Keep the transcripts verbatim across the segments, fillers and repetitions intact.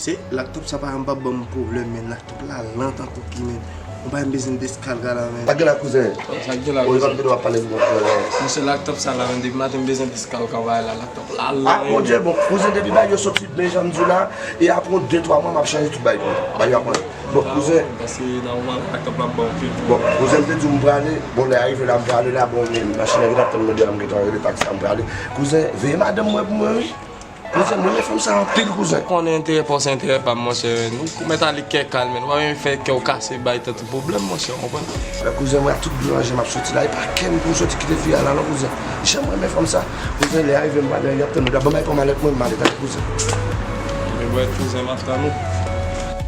Se laptop sa pa, m pa ban m pwoblèm, men laptop la lan tankou ki, men. Mwen pa bezwen deskalga la, men. Sa gen la, kouzen? Sa gen la, kouzen? Ou pa m tande w ap pale pou kont mwen la. Monchè, laptop sa la, men, depi maten m bezwen deskalga bagay la, laptop la lan. Ah, mon Dieu, bon, kouzen, depi bagay yo soti byen jan m di w la, e apre de twa mwa, m ap chanje tout bagay pou ou. Bagay yo ap pran. Bon, kouzen. Paske nan moman laptop la ap ban anpil pwoblèm. Bon, kouzen, m te di w m prale, bon, lè a rive la, m prale la, bon, men machin nan gentan tann mwen deyò, m gentan rele taksi a, m prale. Kouzen, veye madanm mwen pou mwen, wi. Kouzen, m renmen fanm sa anpil, kouzen. Konnen enterè pa w se enterè pa m, monchè. Nou mèt ale kè kal, men. Ou pa menm fè kè w kase bay tanti pwoblèm, monchè, w konprann? Men kouzen, mwen ak tout dlo nan je m ap soti la, e pa kè m pou m soti kite fi a la non, kouzen. Jan m renmen fanm sa. Kouzen, lè a rive m pral dèyè, y ap tann ou la. Ban m al pran malèt mwen, m ale, tande, kouzen. Ebyen, bwè, kouzen, m ap tann ou.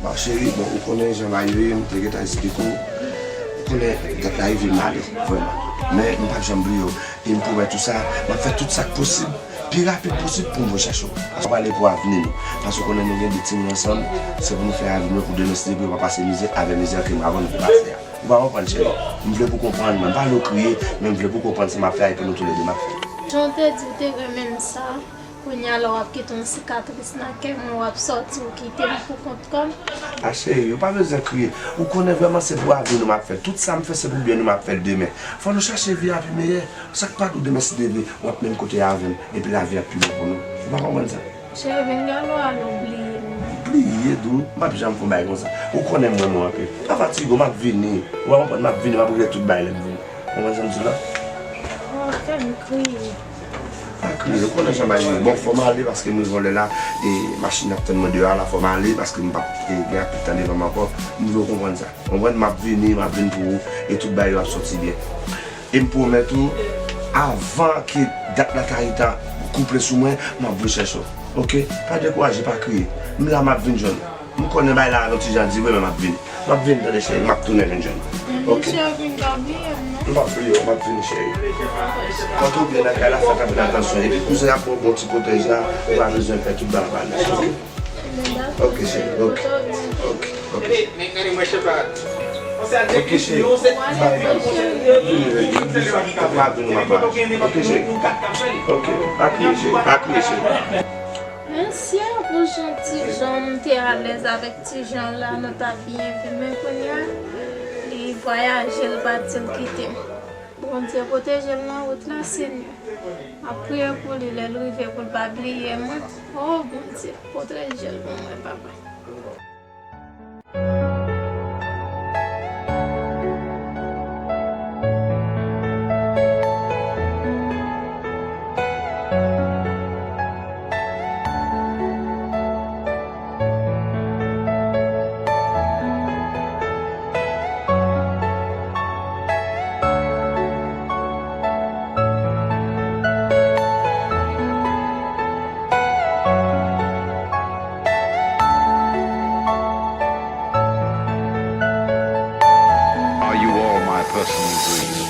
Ma chérie, bon, ou konnen jan bagay yo ye, m te gentan esplike w. Ou konnen dat la rive, m ale, vrèman. Men m p ap janm bliye w. E m pwomèt ou sa, m ap fè tout sa k posib, pi rapid posib pou m vin chèche w. Paske w prale pou avni nou. Paske w konnen nou gen de timoun ansanm, se pou nou fè avni nou, pou demen si Dye vle, yo pa pase mizè avè mizè ke m avè w nou te pase a. Ou pa konprann, cheri. M vle pou w konprann mwen. M pa vle w kriye, men m vle pou w konprann sa m ap fè a, e pou nou toulède m ap fè. Jan w te di w te renmen m sa, kounye a la w ap kite yon sikatris nan kè mwen, w ap sòti, w kite m pou kont kò m. A cheri, ou pa bezwen kriye. Ou konnen vrèman se pou avni nou m ap fè l. Tout sa m fè, se pou byen nou m ap fè l demen. Fò nou chache vi a pi meyè. Sa k pa dou demen si Dye vle, w ap menm kote avè m, epi lavi ap pi bon pou nou. Ou pa konprann sa? Cheri, vin gade w ale, w bliye m. Bliye, dou, m p ap janm fè yon bagay konsa. Ou konnen m renmen w anpil. Pa fatige w, m ap vini. Ou pa konprann, m ap vini, m ap regle tout bagay lè m vini. Ou konprann sa m di w la? Ou ap fè m kriye. Pa kriye, ou konnen jan bagay yo ye. Bon, fò m ale paske m rive yon lè la, e machin ap tann mwen deyò a la, fò m ale paske m p ap, e, gen anpil tan devan m ankò. M vle w konprann sa. Ou konprann, m ap vini, m ap vin pou ou, e tout bagay yo ap sòti byen. E m pwomèt ou, avan ke dat la ta rive ta kouple sou mwen, m ap vin chèche w. Oke? Pa dekouraje, pa kriye. M la, m ap vin jwenn ou. M konnen bagay la yon ti jan dire, men m ap vini. M ap vini, tande, cheri, m ap tounen vin jwenn ou. Oke? Cheri, vin pa bliye m, non? M p ap bliye w, m ap vini, cheri. Kòm ou byen nan kay la, fè anpil atansyon. Epi kouzen ap ba w bon ti pwotèj la, ou pa bezwen pè, tout bagay ap ale, oke? Ok, cheri, ok. Ok, ok. Ok, cheri. Bye, bye. Vini, vini, vini. Papa, vini, papa. Ok, cheri. Ok. Pa kriye, cheri. Pa kriye, cheri. Mèsi pou jan ti jan m te alèz avèk ti jan la, nou ta byen viv, men kounye a, li vwayaje, l pati, l kite m. Bondye pwoteje l nan wout la, Senyè. M ap priye pou li lè l rive pou l pa bliye mwen. O Bondye, pwoteje l pou mwen, papa. Are you all my personal dreams?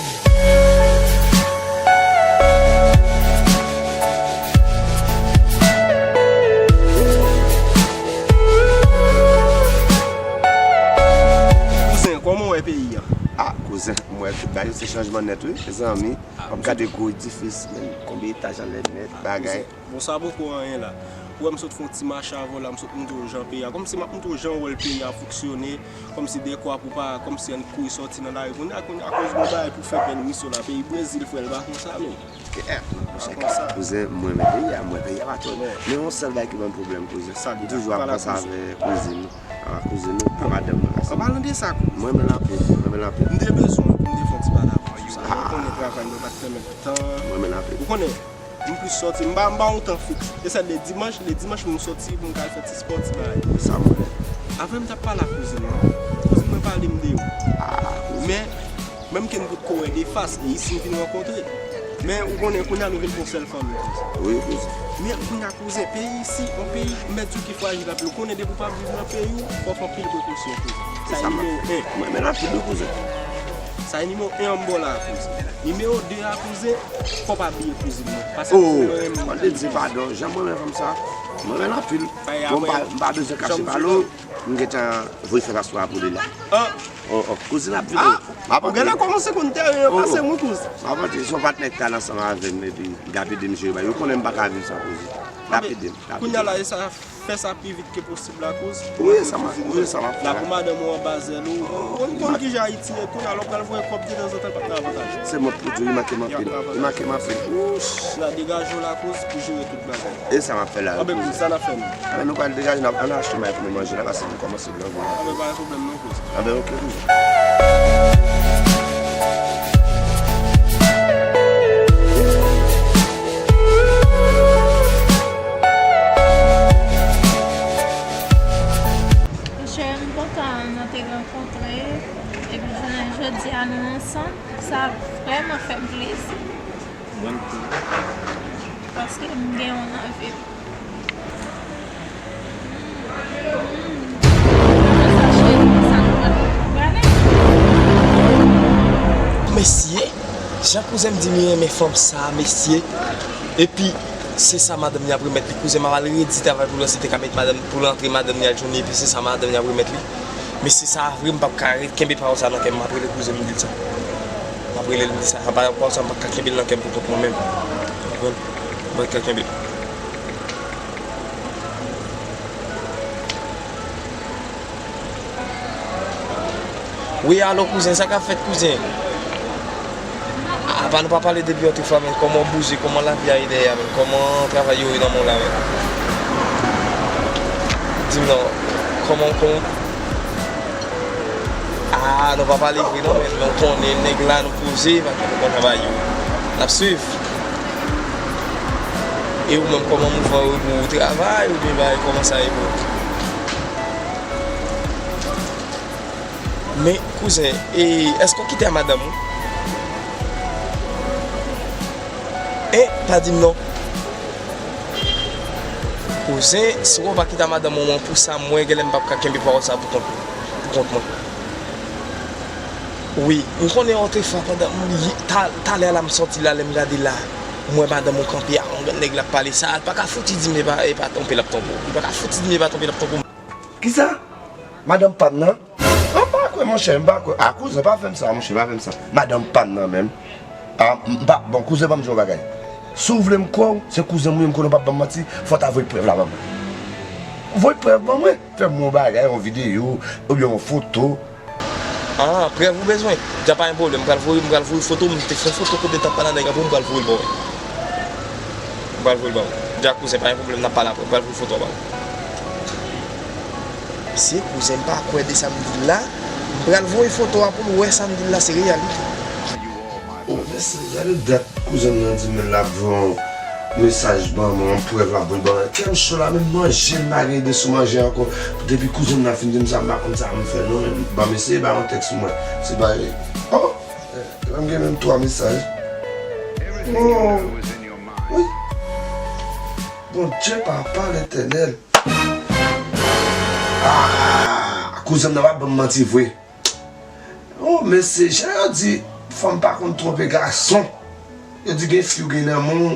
Kouzen, kòman w wè peyi a? Ah, kouzen, m wè tout bagay yo se chanjman nèt, wi, mezanmi. W ap gade gwo edifis, men konbyen etaj anlè nèt, bagay. Bon, sa poko anyen la. Ou wè m sot fè yon ti mache avè w la, m sot montre w jan peyi a. Kòmsi m ap montre w jan w wè l peyi a fonksyone, kòmsi dekwa pou pa, kòmsi ann kouri sòti nan lari. Kounye a, kounye a, akoz gon bagay pou fè bèl misyon la, peyi Brezil, frè, l pa konsa menm. Kouzen, mwen renmen peyi a, mwen peyi a pa twò. Men yon sèl bagay ki ban m pwoblèm, kouzen. M toujou ap panse avè kouzin, a kouzin nou, a madanm mwen. An palan de sa, kouzen. Mwen renmen l anpil, mwen renmen l anpil. M te bezwen pou m te fè yon ti pale avè w sou sa. Ou konnen travay mwen pa t pèmèt tan. Mwen renmen l anpil. Ou konnen, M plis sòti, m pa, m pa yon tan fiks. E sèl lè dimanch, lè dimanch pou m sòti, pou m ka al fè ti spò, ti bagay. Sa mwen. Avè m t ap pale ak kouzin mwen. Kouzin mwen pale m de ou. Ah, kouzin. Men, menm ke n potko wè de fas, e isi n vin rankontre. Men, ou konnen, kounye a nou vin fè yon sèl fanmi, kouzin. Wi, kouzin. Men, kounye a, kouzin, peyi isi, yon peyi, m mèt di w ki frajil anpil. Ou konnen, depi w p ap viv nan peyi w, fò w fè anpil prekosyon, kouzin. Sa e nimewo en. Mwen, men anpil, wi, kouzin. Sa e nimewo en an m ba w la, kouzin. Nimewo de a, kouzin, fò w pa bliye kouzin mwen. Paske kouzin mwen renmen. Oh, mwen te di padon, jan mwen renmen fanm sa. Mwen renmen l anpil. Bon, m pa, m pa bezwen kache pale w. M gentan voye fè paswa pou li la. Oh, oh, kouzin ap vini. M ap antre. Ou gentan kòmanse konn teren an pase mwen, kouzin. M ap antre, se yon patnè k t al ansanm avè m, epi l ap ede m jere bagay. Ou konnen m pa ka viv san kouzin. L ap ede m, l ap ede m. Kounye a la, e sa, fè sa pi vit ke posib la, kouz. Wi, sa m ap, wi, sa m ap fè la. La pou madanm ou anba zèl ou. Ou konn, konn kijan Ayiti ye, kounye a, lè w pral voye kòb detanzantan, l p ap nan avantaj ou. Se mwen pou di w, li manke m anpil. Li manke m anpil. Wouch. La degaje w la, kouz, pou jere tout bagay. E sa m ap fè la, kouz. Anben, kouz, sa n ap fè, nou? Anben, nou pral degaje, n ap, ann achte may pou nou manje la, paske nou kòmanse grangou la. Anben, pa gen pwoblèm, non, kouz. Anben, oke, kouz. Monchè, m kontan nou te rankontre, epi jounen jodi a nou ansanm, sa vrèman fè m plezi. Mwen tou. Paske m gen yon anvi. Mesye, jan kouzen m di m renmen fanm sa, mesye. Epi, se sa madanm li ap remèt li. Kouzen m ap al redi travay pou l, se te ka met madanm, pou l antre madanm li al jwenn li, epi se sa madanm li ap remèt li. Mesye sa vre, m p ap ka ret kenbe pawòl sa nan kè m, m ap rele kouzen m di l sa. M ap rele l di sa, sa pa yon pawòl sa, m p ap ka kenbe l nan kè m pou kont mwen menm. Ou konprann? M p ap ka kenbe l. Wi, alo, kouzen, sa k ap fèt, kouzen? Apa nou pa pale depi otrefwa, men kòman w bouje, kòman lavi a ye dèyè a, men kòman travay yo ye nan men w la, men? Di m non, kòman, kòman? Ah, nou pa pale vre non, men, men w konnen nèg la nou poze, paske nou konn travay yo. N ap swiv. E ou menm, kòman mouvman yo pou ou travay, oubyen bagay, kòman sa ye pou ou? Men, kouzen, e, èske w kite a madanm ou? E, pa di m non. Kouzen, si w pa kite a madanm ou, mwen, pou sa, mwen, genlè m p ap ka kenbe pawòl sa pou kont, pou kont mwen. Wi, m konnen otrefwa, pandan m, ta, talè a la m sòti la, lè m gade la, m wè madanm ou kanpe a, yon grann nèg l ap pale sa, l pa ka fouti di m e pa, e pa twonpe l ap twonpe w. Li pa ka fouti di m e pa twonpe l ap twonpe w. Kisa? Madanm pa m nan? An, m pa kwè, monchè, m pa kwè. A, kouzen, pa fè m sa, monchè, pa fè m sa. Madanm pa m nan menm. A, m pa, bon, kouzen, ban m di w yon bagay. Si w vle m kwè w, se kouzen m ou ye, m konnen w p ap ban m manti, fò w ta voye prèv la ban mwen. Voye prèv ban mwen. Fè m yon bagay, yon videyo, oubyen yon foto. A, prèv ou bezwen? Dja pa gen pwoblèm, m pral voye, m pral voye foto, m te fè foto kote t ap pale a nèg la pou m pral voye l ba w. M pral voye l ba w. Dja kouzen, pa gen pwoblèm, n ap pale apre, m pral voye foto a ba w. Mesye, kouzen m pa kwè de sa m di l la. M pral voye foto a pou l wè sa m di l la se reyalite. O, mesye, gade dat kouzen m nan di m l ap voye yon mesaj ban mwen, yon prèv l ap voye ban mwen. Kè m cho la, menm manje m pa gen ide sou manje ankò. Depi kouzen m nan fin di m sa, m pa konn sa m fè non, men ban m eseye bay yon tèks mwen. Se bay, o, eh, m gen menm twa mesaj. O, wi. Bondye Papa Letènèl. Ah, kouzen m nan pa ban m manti vre. Oh, mesye, jan yo di, fanm pa konn twonpe gason. Yo di gen fi w gen nan men w,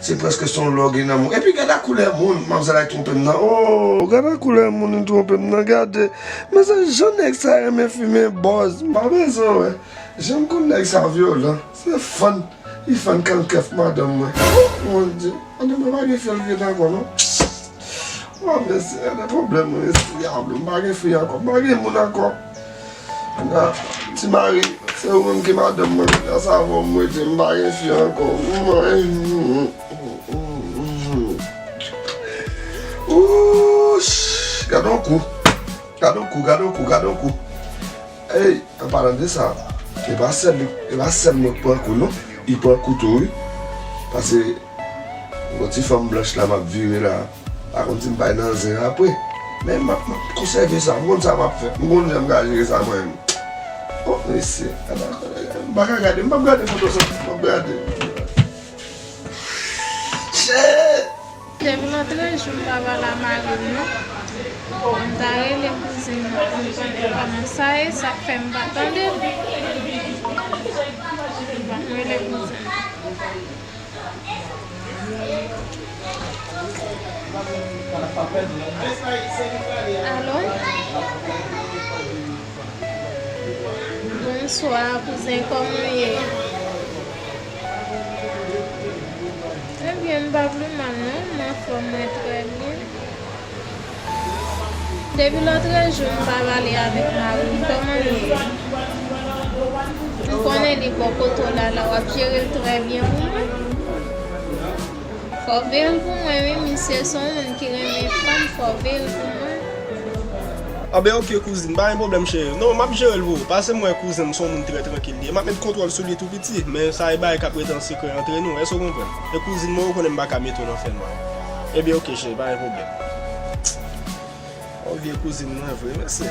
se prèske se yon lè w gen nan men w. Epi gade koulè moun, manmzèl la twonpe m nan. Oh, gade koulè moun li twonpe m nan, gade. Men se jan nèg sa renmen fimen bòz. M pa bezwen wè. Jan m konn nèg sa vyolan. Se fann. Li fann kannkèf madanm mwen. Oh, Bondye. Madanm mwen pa gen fi l vye ankò, non. Oh, mesye, gade pwoblèm mwen, mesye, dyablo. M pa gen fi ankò. M pa gen moun ankò. Nan, ti mari, se ou menm ki madanm mwen. Gras a vou, m rete, m pa gen fi ankò. Ouch! Gade yon kou. Gade yon kou, gade yon kou, gade yon kou. Ey, an palan de sa, e pa sèl li, e pa sèl mwen k pran kou non, li pran kou tou wi. Pase, yon ti fanm blanch la m ap vire la, pa konn si m bay nan zen apre. Men m ap, m ap konsève sa, m konn sa m ap fè, m konn jan m ka jere sa mwen menm. Oh, mesye, m pa ka gade, m p ap gade foto sa, m p ap gade. Shit! Depi lòt jou m pa pale a mari m non. Bon, m ta rele kouzin nan pou m konnen kòman sa ye, sa k fè m pa tande l. Bon, m rele kouzin nan. Alo? Bonswa, kouzen, kòman w ye? Ebyen, m pa pli mal non, m anfòm, mwen trè byen. Depi lòtrejou m pa pale avèk mari m, kòman l ye? M konnen li bò kote w la, la w ap jere l trè byen pou mwen. Fò w veye l pou mwen, wi, misye se yon moun ki renmen fanm, fò w veye l pou mwen. Anben, oke, kouzin, pa gen pwoblèm, cheri. Non, m ap jere l pou ou. Pase m wè kouzen m se yon moun trè trankil li ye. M ap met kontwòl sou li tou piti, men sa e bagay k ap rete an sekrè antre nou, èske w konprann? E kouzin mwen, ou konnen m pa ka mete w nan fènwa. Ebyen, oke, cheri, pa gen pwoblèm. Yon vye kouzin mwen vre, mesye.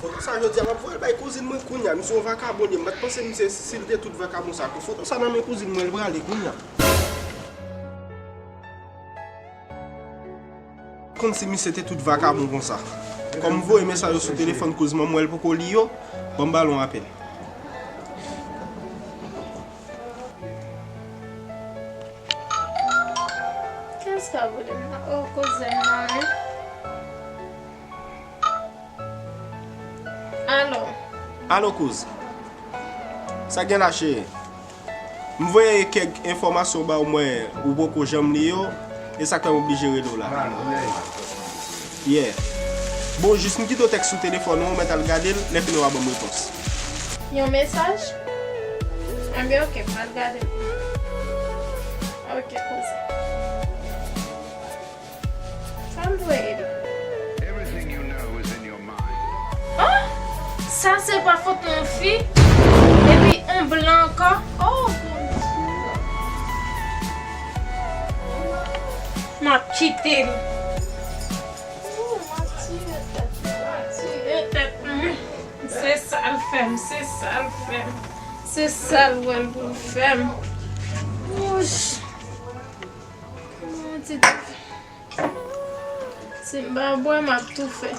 Foto sa jodi a, m ap voye l bay kouzin mwen kounye a. Misye yon vakabon li ye. M pa t panse misye, si l te tout vakabon sa. Foto sa nan men kouzin mwen, l prale kounye a. Kòmsi misye te tout vakabon konsa. Kòm m voye mesaj yo sou telefòn kouzin mwen, m wè l poko li yo, ban m ba l yon apèl. Kiyès k ap rele m nan? Oh, kouzen m nan, wi. Alo. Alo, kouz. Sa gen la, cheri? M voye kèk enfòmasyon ba w, m wè ou poko janm li yo, e sa k fè m oblije rele w la. Yeah. Bon, jis m kite w tèks sou telefòn ou, ou mèt al gade l, lè fini w a ban m repons. Yon mesaj? Enben, oke, m al gade l. Oke, kouzen. Sa m voye li. Oh! Sa se pa fòt yon fi? Epi yon blan ankò? Oh, Bondye. M ap kite l. Oh, m ap tiye tèt mwen, m ap tiye tèt mwen. Se sa l fè m, se sa l fè m. Se sa l wè l pou l fè m. Wouch. Mon Dieu. Si m pa bwè, m ap toufe.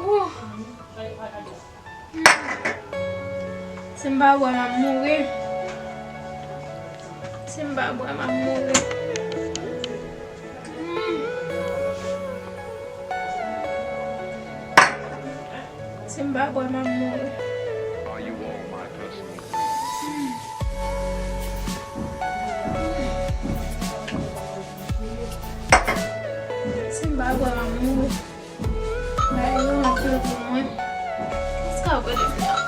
Oh. Si m pa bwè, m ap mouri. Si m pa bwè, m ap mouri. Hmm. Si m pa bwè, m ap mouri. Si m pa bwè, m ap mouri. Bagay yo anpil pou mwen. Èske w ap rele m nan?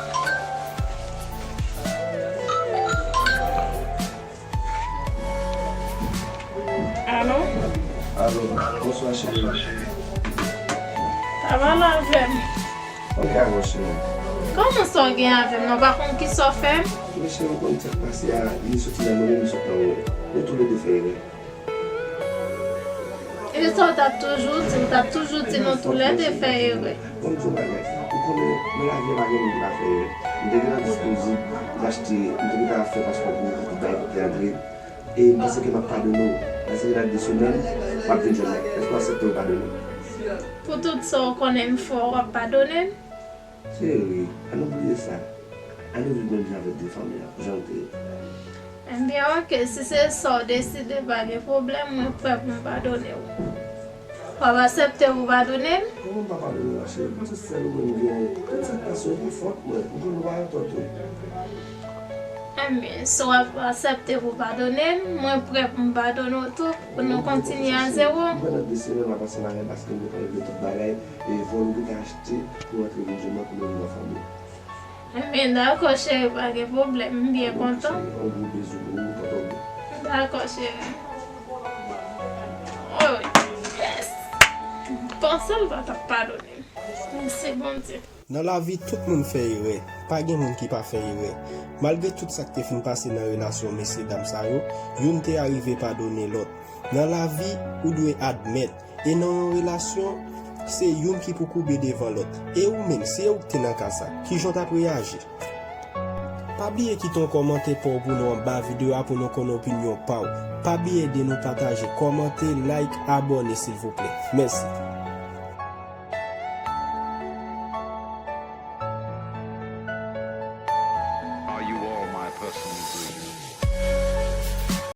Alo? Alo, bonswa, cheri. Pa pale avè m. Ok, alò, cheri. Kòman sa w gen avè m nan? W pa konn kisa w fè m? Men cheri, ou konn sa k pase a, li soti nan mwen, li sot nan ou. Nou toulède fè erè. E sa w t ap toujou di, w t ap toujou di nou toulède fè erè. Bon, m di w bagay, ou konnen nan lavi a pa gen moun ki pa fè erè. M te gentan dispoze m achte, m te gentan ap fè paspò pou, pou tout bagay pou te antre. E m panse ke m ap padone w. Paske nan de semèn, w ap vin jwenn mwen. Èske w aksepte m padone w? Pou tout sa w konnen m fè w, w ap padone m? Cheri, ann bliye sa. Ann viv menm jan avèk de fanmi an, jan l te ye. Ebyen, oke, si se sa w deside, pa gen pwoblèm, mwen prè pou m padone w. W ap aksepte pou padone m? Kòman m pa padone w, cheri? Pou se sèl ou menm m genyen. Tout sa k pase yo, pa fòt mwen. M konnen w pa gen tò tou. Ebyen, si w ap aksepte pou padone m, mwen prè pou m padone w tou, pou nou kontinye a zewo. M pandan de semèn, m ap pase m avè l paske m te pral regle tout bagay, e vòlò m te ka achte pou antre vin jwenn mwen pou nou vin an fanmi. Ebyen, dakò, cheri, pa gen pwoblèm, m byen kontan. Yon gwo bizou pou ou, tonton. Dakò, cheri. Oh, yes! M panse l pa t ap padone m. Mèsi, Bondye. Nan lavi, tout moun fè erè. Pa gen moun ki pa fè erè. Malgre tout sa k te fin pase nan relasyon mesye dam sa yo, youn te arive padone lòt. Nan lavi, ou dwe admèt, e nan yon relasyon, se youn ki pou koube devan lòt. E ou menm, si se ou k te nan ka sa, kijan w t ap reyaji? Pa bliye kite yon kòmantè pa w pou nou anba videyo a pou nou konnen opinyon pa w. Pa bliye ede nou pataje, kòmante, like, abòne silvouplè. Mèsi. Are you all my personal dreams?